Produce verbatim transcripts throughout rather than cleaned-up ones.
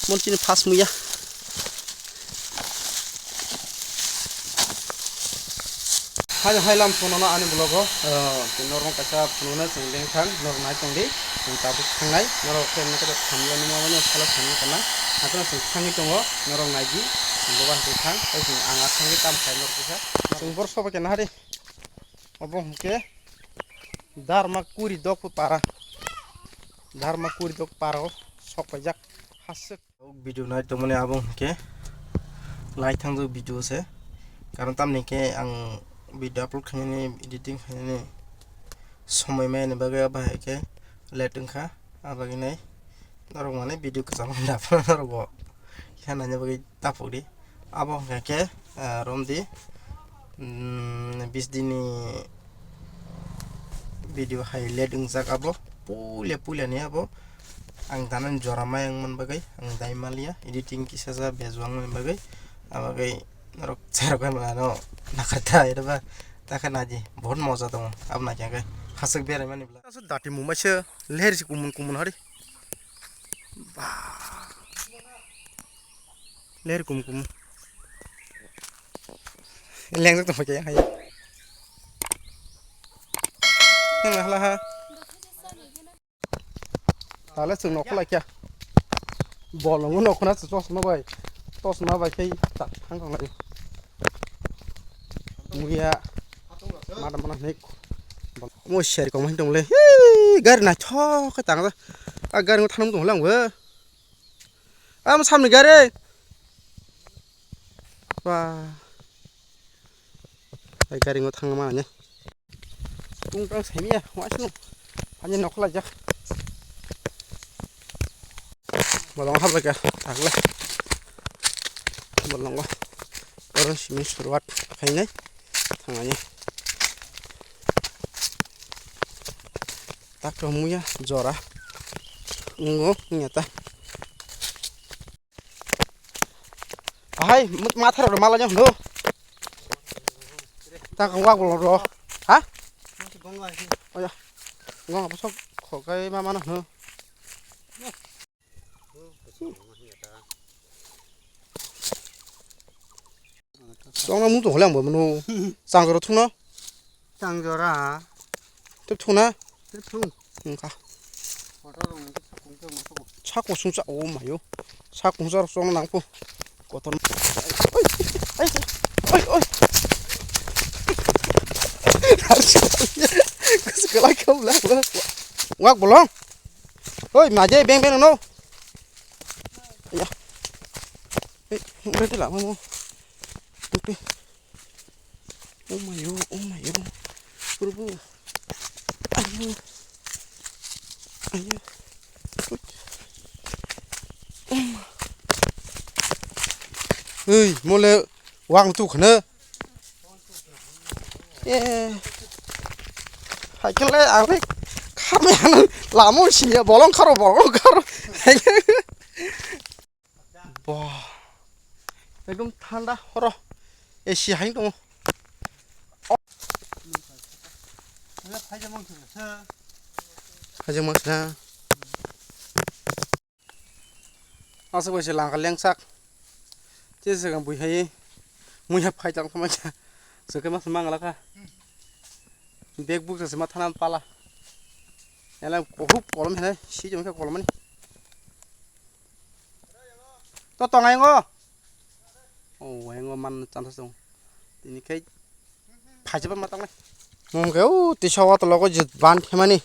Mon chini first muya. Hai, hai lam phone no ani vlog o, eh, norok kaisa phone no chwng leng thang, norok nai tong di, chwng tabuk thangnai, norok khe nokhe thamlo nungma mani salo thangwi kana, hato chwng thangwi tongo, norok nai di, chwng boba hai thang, tei chwng ang a thangwi tam khai norok kisa. Chwng bor soba kena hari, obo hwnkhe Dharma Kuri Dok para, Dharma Kuri Dok para o sok paijak haswk. Video nai tongmani abo hwnkhe lai thangjak video se, karon tamni khe ang video upload khainani, editing khainani somoi maya ni bagwi abo hai khe late wngkha, abagwi nai norok mane video kwcham daphuru norok bo khe naina bagwi taphuk di. Abo hwnkha khe, ah, romdi, mm, bis dini video hai late wngjak abo, puila puila ni abo ang dana jora maya wngmani bagwi ang dai manliya, editing kisa ja bejwang wngmani bagwi, abagwi norok cherok ano nakarta eba takhe naidi, bahut moja tongo abo naikhe hwnkhe haswk berai mani bwla. Aswk dati mungbaisa ler si kumun kumun hari. Ba. Ler kum kum. Lengjak tong khe hai. Nang hala ha. Tale chwng nokho lai kya. Bol nokho na chosma bai. Chosma bai khe ta thang thang lai. Muya. Mada mana nek. Mo share kong hin tong le. Hi, gari na chok tang. A gari ngo thanam tong lang we. Am samni gari. Ba. Ai gari ngo thangma ne. Tung tang semiya, wasno. Ani nokla jak. Bolong habla ka, tagla. Bolongo. Oro simi suruat khainai. Thangani. Tak to muya jora. Ungo nyata. Ahai, mut-, matha rok mala jang hlo. Ta kang wak bolo ro. Ha? Oya. Ngong apa sok khokai ma mana hlo. Song na mu to hole ang bo mano. Sang ro thung no. Changjora. Tep thung na? Tep thung. Wngkha. Kotor rok ni sakung se mosok. Sak kusung sa, oh mayo. Sak kusung sa rok chong nang po. Kotor. Oi, oi, oi, oi. Kus kelai kau lah. Wak bolong. Oi, maje beng beng no. Ya. Eh, berarti lama mau. Oke. Oh my god, oh my god. Purbo. Ayo. Ayo. Hei, mole wang tu khana. Eh. Hai kele ang le khame ang lamo siya bolong kharo bolong kharo. Bo. Ekdom thanda horo. A C hai tongo. Hajang masa. Aswk bai se langka lengsak. Che se gang bui hai. Muya phai tang thama cha. Sokhe mas mangala kha. Bag buk se ma thana pala. Ela kuhup kolom hai. Si jom kha kolom ani. To tong ayang o. O ayang o man chan sa song. Tini khai phai jaba ma tang lai. Mung ke u tisa wa to logo je ban themani.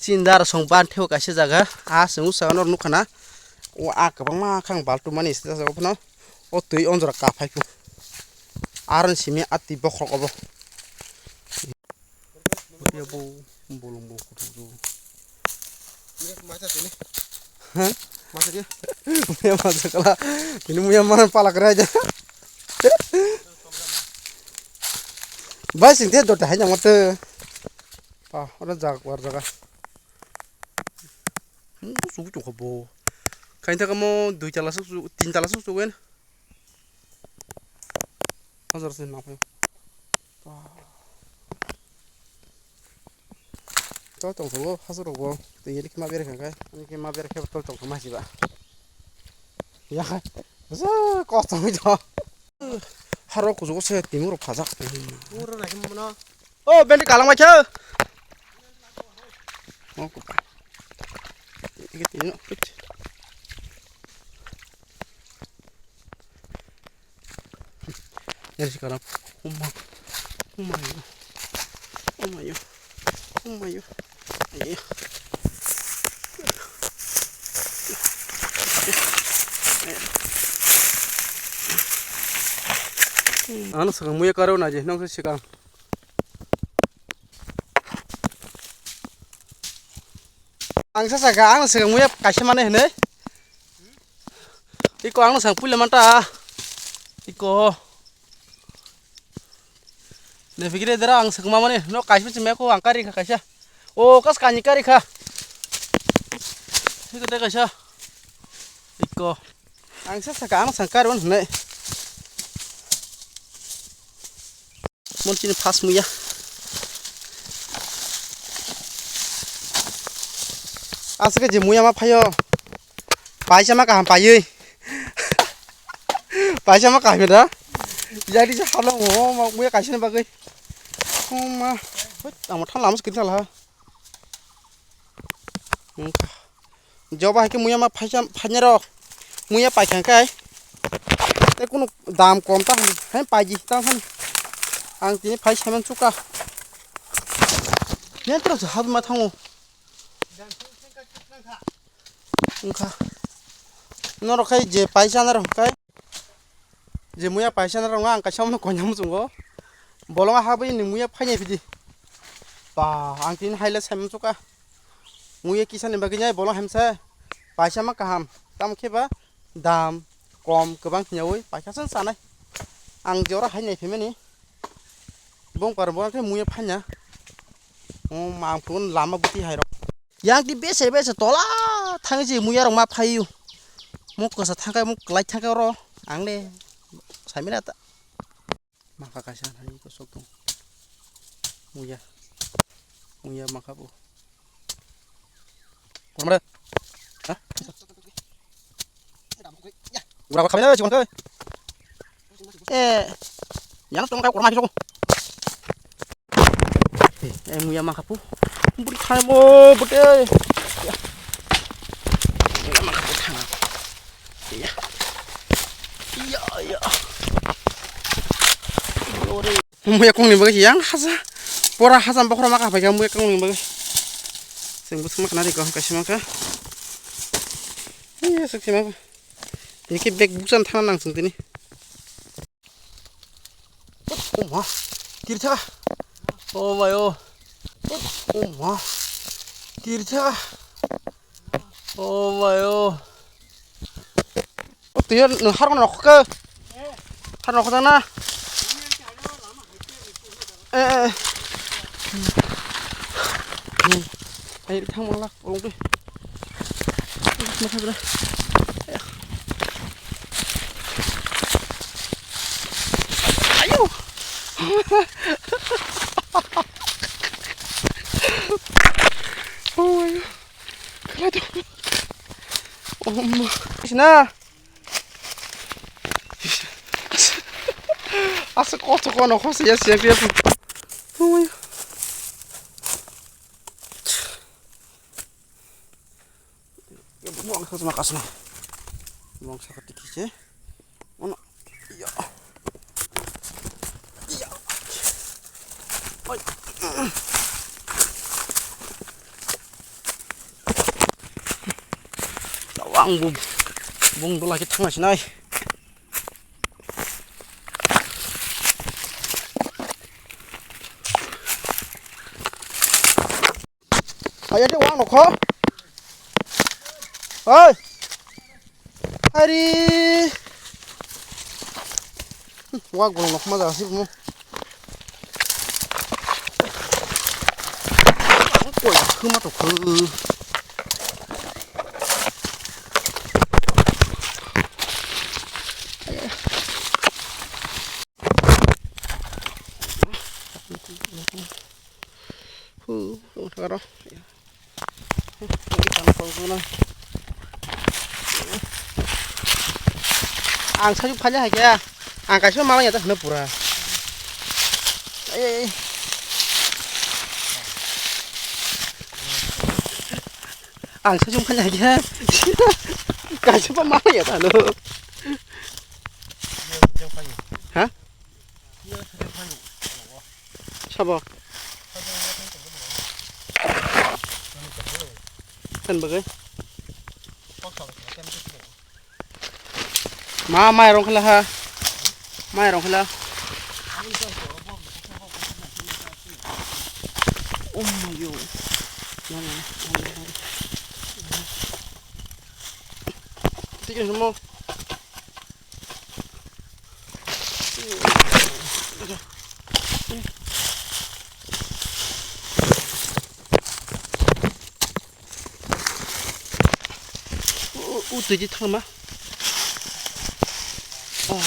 Chindar song ban theu kaisa jaga. A sung sa nor nukha na. O a kwbangma khang baltu mani sita jaga phano. O twi onjora ka phai phu. Aron simi a twi bokhok obo. Putiya bo bolong bo kutu. Masa tini. Hah? Masa dia. Muya masa kala. Ini muya mana palak raja. Bai sing dia dot hai nyamot. Ah, ora jag war jaga. Mu sugu tu khobo. Kain ta kamo dui tala su tin tala su su wen. Hazar se nang phai. To tong tong hazar rogo. Te yeli kima bere kha kai. Ani kima bere khe to tong ma siba. Ya, se kosto wngwi tong. Haro kuchugo se timung rok phajak. Uro nai mano. O, beni kalang mai khe. O, kupa. Ike tino. Nere si kalang. Uma. Uma yo. Uma yo. Uma yo. Ayo. Ano sakang muya karo na je, nong se sikang. Ang sa saka, ang sakang muya kaisa mane hene. Iko ang sakang puila manta. Iko. Ne fikire dera ang sakma mane, no kaisa se meko ang kari kha kaisa. O kas kani kari kha. Iko te kaisa. Iko. Ang sa saka ang sakang kari on hene. Mon chini phas muya. Aswk je muya ma phaio. Paisa ma kaham paiwi. Paisa ma kaham da. Jadi se halong ho ma muya kaisa ni bagwi. Oh ma. Hoi, amo thala amo skiri thala. Wngkha. Joba hai khe muya ma phaisa, phainai rok. Muya paikha khe. Tei kunu dam kom ta hai, hai paiji ta hai. Ang tini phai saiman chuka. Nentro se habma thango. Wngkha. Norok khai je paisa narok khai. Je muya paisa narok ang kaisa mano koinam chungo. Bolong habwi ni muya phainai phidi. Ba, ang tini haile saiman chuka. Muya kisa ni bagwi nai bolong hamsa. Paisa ma kaham. Tamo khe ba dam kom kwbang hwnyaui paisa san sanai. Ang jora hai nai phimani. Bong par bong khe muya phanya. O ma ang phun lama buti hai rok. Yang di bese bese tola thang je muya rok ma phaio. Mo kwsa thangkai mo kwlai thangkai oro. Ang le saimira ta. Maka kaisa hai kosok tong. Muya. Muya maka bo. Komre. Ha? Ura khamina chikon kai. Eh. Yang tong kai korma chikon. Eh, muya maka pu. Buri khai mo bute. Muya maka pu thang. Iya. Iya, iya. Ore. Muya kongni bagwi yang haja. Pora haja bokhorok ma kaphai kha muya kongni bagwi. Seng bwswk ma khna ri kaham kaisa ma kha. Iya, sik sima. Eke bag buksan thana nang sung tini. Oh ma. Kirtha. Oh my oh. Oh ma. Kirtha. Oh my oh. Tuyo no har kono rokho. Har rokho na. Eh, eh. Ai thang mo lak bolong dui. Mathai bra. Ayo. Oh my God. Kala to. Oh ma. Sina. Asa koto kono khosi ya siya siya. Oh my God. Buang sa sema kasna. Buang sa kati kise. Ono. Iya. Iya. Oi. Tawang bu. Bung dula kita ngai sinai. Aya de wang nokho. Oi. Ari. Wak bolong nokho ma jaga sih mo. Koi khuma to khu. Hu, tong tharo. Tang tong tong na. Ang sajwk phaina hai khe, ang kaisa malai ya ta hwno pura. Ei, ei, ei. Ang sajwk phaina hai khe, kaisa pa malai ya ta hwno. Ha? Sabo. Kan bagwi. Ma, mairong khala ha. Mairong khala. Oh my God. Na, na, na, na, na. Sige, mo. U, u, twi di thangma. Oh.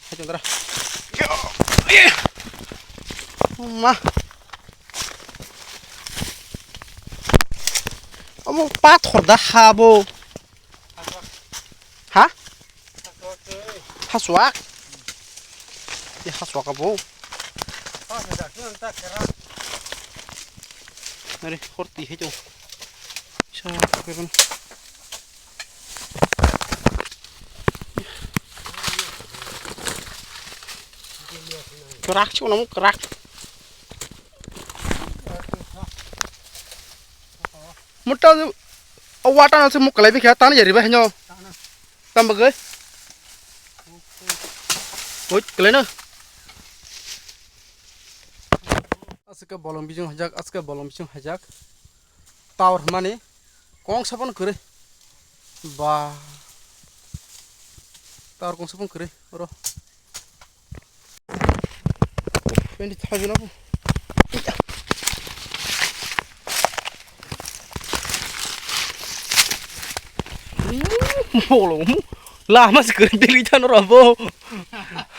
Hai tong dara. Ma. Omo pathor da ha bo. Ha? Hasuak. Ye hasuak abo. Nari, horti hejo. Sa, keren. Kerak sih, namun kerak. Muta, o wata nasi muk kalai bikha, tani jari bah nyo. Tang bagwi. Oi, kalai na. Aswk bolong bising hajak, aswk bolong bising hajak. Tower hwnmani kong sapan kwrwi. Ba. Tower kong sapan kwrwi. Oro. Twenty thousand abo. Bolong. Lama se kwrwi beri tano rabo.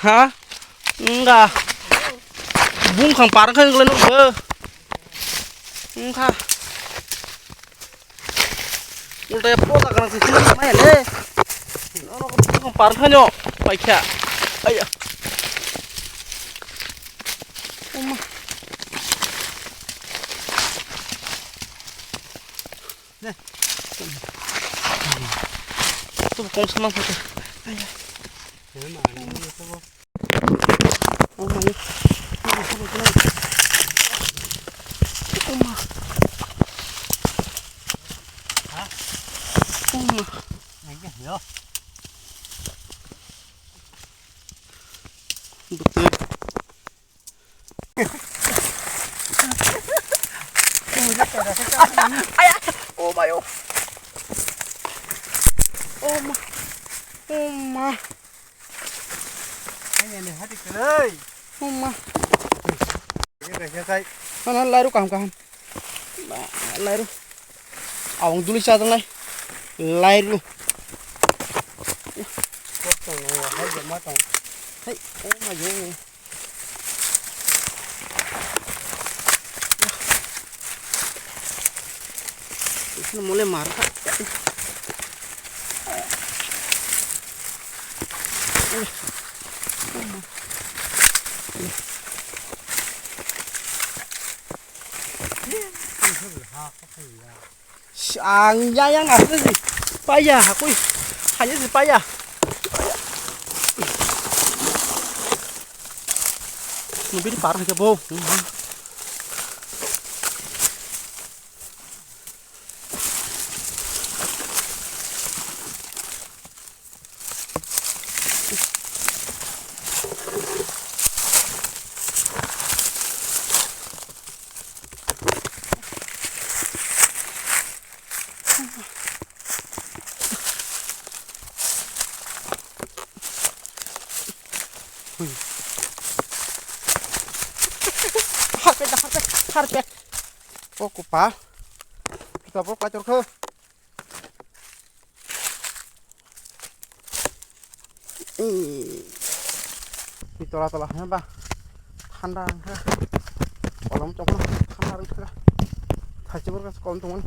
Ha? Enggak. Bungkang parang kan kalian udah. Enggak. Ulta ya pota kana sisi mai le. Nono ko pota parang kan yo. Paikha. Aya. Uma. Ne. Tu kong sama satu. Aya. Oh my. Oh my. Oh my. Betul. Aya. Oh my. Oh my. Oh my. Ai, ne, ne, hati kelai. Uma. Kaisa, kaisa, kai. Mana lairu kaham, kaham. Ba, lairu. Awang duli chajangnai. Lairu. Kok tong, hai, jama tong. Hai, oh my God. Mole mar. Ang ya yang asli sih. Paya, aku. Hanya sih paya. Mobil parah aja, bo. Harpek dah, harpek, harpek. Oh, kupa. Kita bro kacor ke. Eh. Tola tola hwnba thanda wngkha. Kolom chokma thanda wngkha. Thaichibor kaisa kolom tongmani.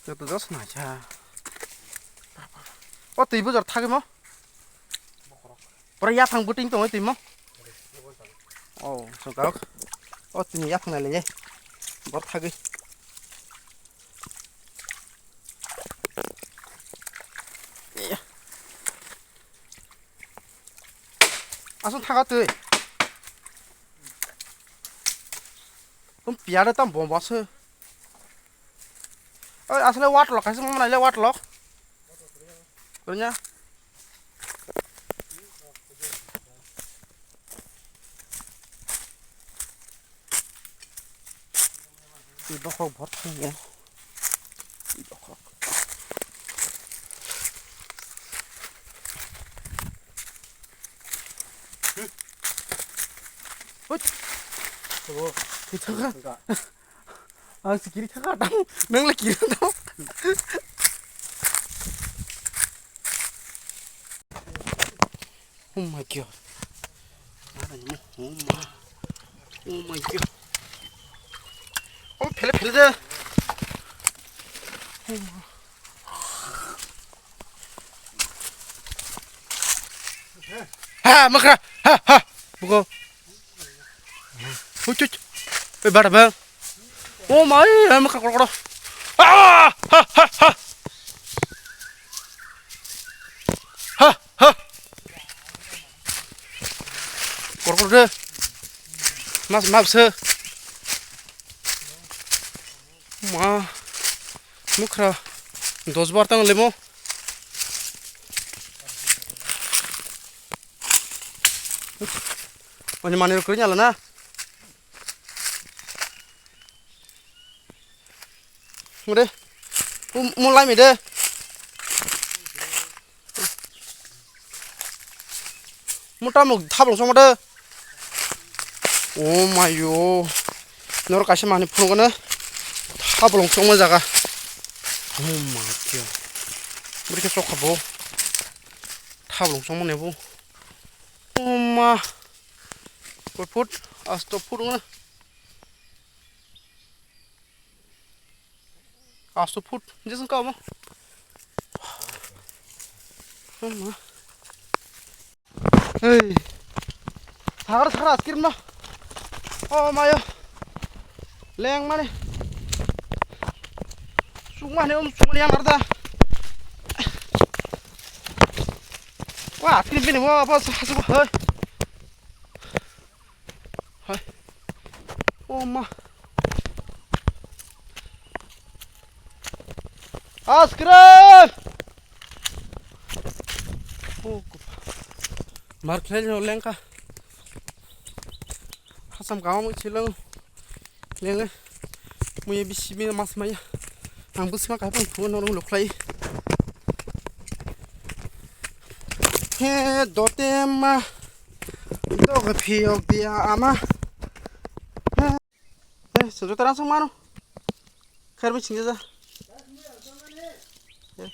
Joto jos naikha. O twi bujor thagwi mo. Pura yaphang buting tongwi twi mo. Oh, sokak. O tini yaphang nai lenge. Bor thagwi. Aswk thaga twi. Tum piyade tam bomba se. Oi, asle water lock kaisa mama naile water lock. Kurnya. Twi bokhok bhor thang ya. Twi bokhok. Hut. Twi thang kha. Ang si kiri thang kha tang. Nang le kiri tang. Oh my God. Oh my. Oh my God. Oh, phele phele de. Ha, makra. Ha, ha. Buko. Huchuch. Oi, bada bang. Oh my, ha, makra koro koro. Ah, ha, ha, ha. Ha, ha. Kor kor de. Mas map se. Ma. Mukra. Dos bar tang lemo. Ani mani rukri nyala na. Mure. Um, mulai mi de. Muta muk thablong songma de. Oh mayo. Nor kaisa mani phunukgano thablong songma jaga. Oh my God. Bwrwi khe chokha bo. Thablong songma nebo. Oh ma. Koi foot? Asto foot wngna. Asto foot. Jesung kamo. Oh ma. Hey. Thagar thagar askir no. Oh mayo. Leng mani. Sungmani um sungmani yang arda. Wah, askir bini mo apa sah sah hoi. Hai. Oh ma. Askre! Oh, kupa. Mar khlai no lengka. Hasam kama mo chilang. Lenge. Muya bisi bini mas maya. Ang bwsma kaipang thungo norong lukhlai. He dote ma. Doga phiyok dia ama. Eh, sujata rang sung mano. Kharbi singja ja. Eh.